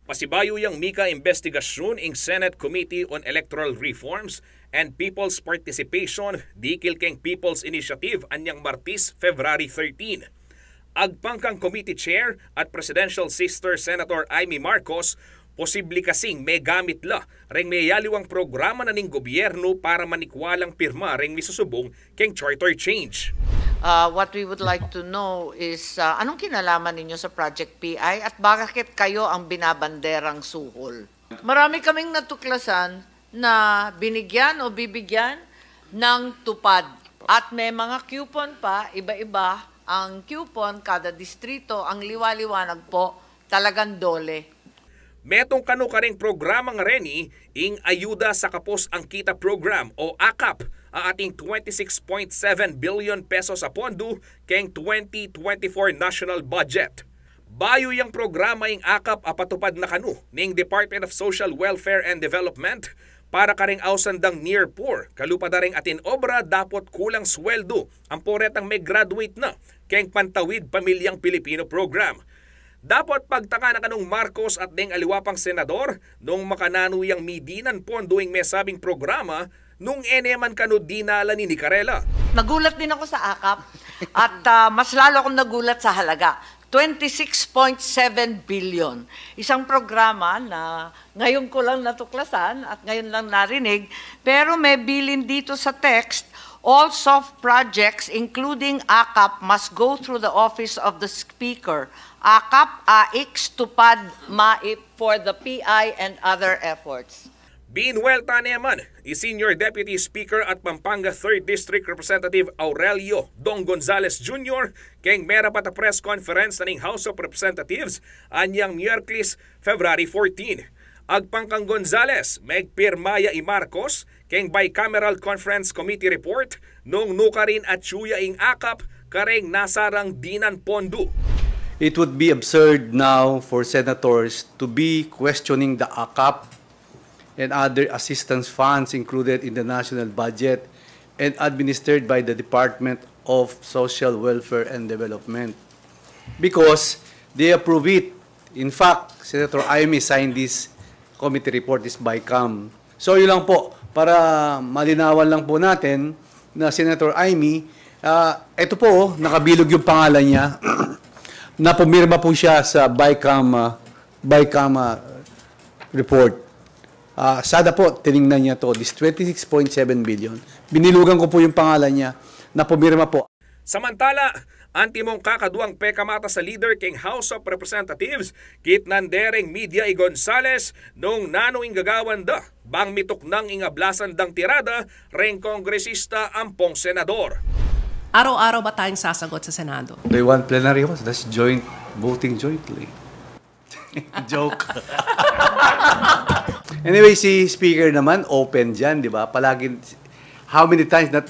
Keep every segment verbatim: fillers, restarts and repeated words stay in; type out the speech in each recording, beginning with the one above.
Pasibayu yang mika imbestigasyun ing Senate Committee on Electoral Reforms and People's Participation dikil keng People's Initiative anyang Martis, February thirteen. Agpang kang committee chair at presidential sister Senator Imee Marcos, posible kasing megamit la reng meyaliwang programa na ning gobyernu para manikwa lang pirma reng misusubung keng charter change. Uh, what we would like to know is, uh, anong kinalaman ninyo sa Project P I at bakit kayo ang binabanderang suhol? Marami kaming natuklasan na binigyan o bibigyan ng TUPAD. At may mga coupon pa, iba-iba ang coupon, kada distrito, ang liwa-liwanag po, talagang dole. Metung kanu kareng programang reni ing Ayuda sa Kapos Angkita Program o akap, a ating twenty-six point seven billion pesos a pondu keng twenty twenty-four national budget. Bayu yang programa ing akap a patupad na kanu ning Department of Social Welfare and Development para kareng ausan dang near poor, kalupa da reng atin obra dapot kulang sweldu ampo retang me-graduate na keng Pantawid Pamilyang Pilipino Program. Dapot pagtaka na kanung Marcos at deng aliwa pang senador nung makananu yang midinan pondu ing mesabing programa nung e ne man kanu dinala ni karela. Nagulat din ako sa akap at, ah, mas lalo akong nagulat sa halaga. Twenty-six point seven billion. Isang programa na ngayon ko lang natuklasan at ngayon lang narinig, pero may bilin dito sa text, all soft projects including akap must go through the office of the speaker. Akap, AICS, TUPAD, MAIP for the P I and other efforts. Binuelta ne man i Senior Deputy Speaker at Pampanga Third District Representative Aurelio Dong Gonzales Junior keng merapat a press conference na ning House of Representatives anyang Miyerkules, February fourteen. Agpang kang Gonzales, megpirma ya i Marcos keng Bicameral Conference Committee report nung nukarin atyu ya ing akap kareng nasarang dinan pondu. It would be absurd now for senators to be questioning the akap and other assistance funds included in the national budget and administered by the Department of Social Welfare and Development because they approve it. In fact, Senator Imee signed this committee report, this BICAM. So, yun lang po, para malinawan lang po natin na Senator Imee, ah, ito po, oh, nakabilog yung pangalan niya na pumirma po siya sa BICAM, ah, BICAM, ah, report. Ah, sana po, tiningnan niya to, this twenty-six point seven billion. Binilugan ko po yung pangalan niya na pumirma po. Samantala, antimong kakaduang pekamatas a leader keng House of Representatives, kitnan de reng media i Gonzales nung nanu ing gagawan da bang mituknang ing ablasan dang tirada reng kongresista ampong senador. Araw-araw ba tayong sasagot sa Senado? They want plenary was, that's joint, voting jointly. Joke. Anyway, si Speaker naman, open dyan, di ba? Palagi, how many times na,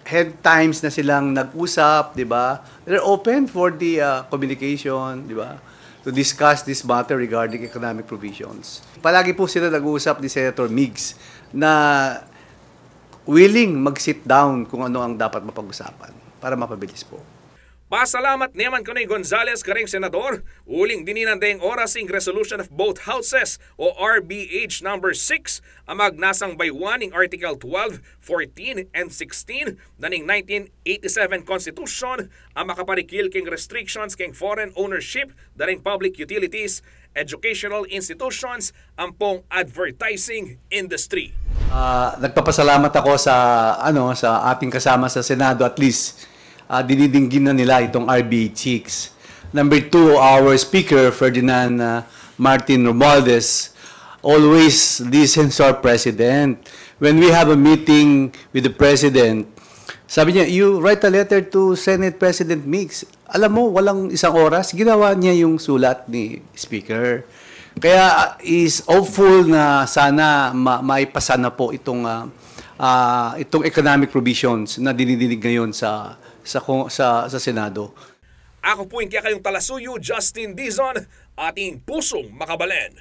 ten times na silang nag-usap, di ba? They're open for the uh, communication, di ba? To discuss this matter regarding economic provisions. Palagi po sila nag-uusap ni Senator Migs na willing mag-sit down kung ano ang dapat mapag-usapan para mapabilis po. Pasalamat ne man kanu i Gonzales kareng senador uling dininan deng oras ing Resolution of Both Houses o R B H number six a magnasang bayuan ing Article twelve, fourteen, and sixteen na ning nineteen eighty-seven Constitution a makaparikil keng restrictions keng foreign ownership da reng public utilities, educational institutions, ampong advertising industry. Ah, nagpapasalamat ako sa, ano, sa ating kasama sa Senado, at least ah, dinidingin na nila itong R B H six. Number two, our Speaker, Ferdinand ah, Martin Romualdez, always listens to our President. When we have a meeting with the President, sabi niya, "You write a letter to Senate President Migs." Alam mo, walang isang oras, ginawa niya yung sulat ni Speaker. Kaya ah, is hopeful na sana ma maipasa na po itong ah, ah, itong economic provisions na dinidinig ngayon sa sa ko- sa, sa Senado. Ako po ing kekayung talasuyu, Justin Dizon, ating pusung makabalen.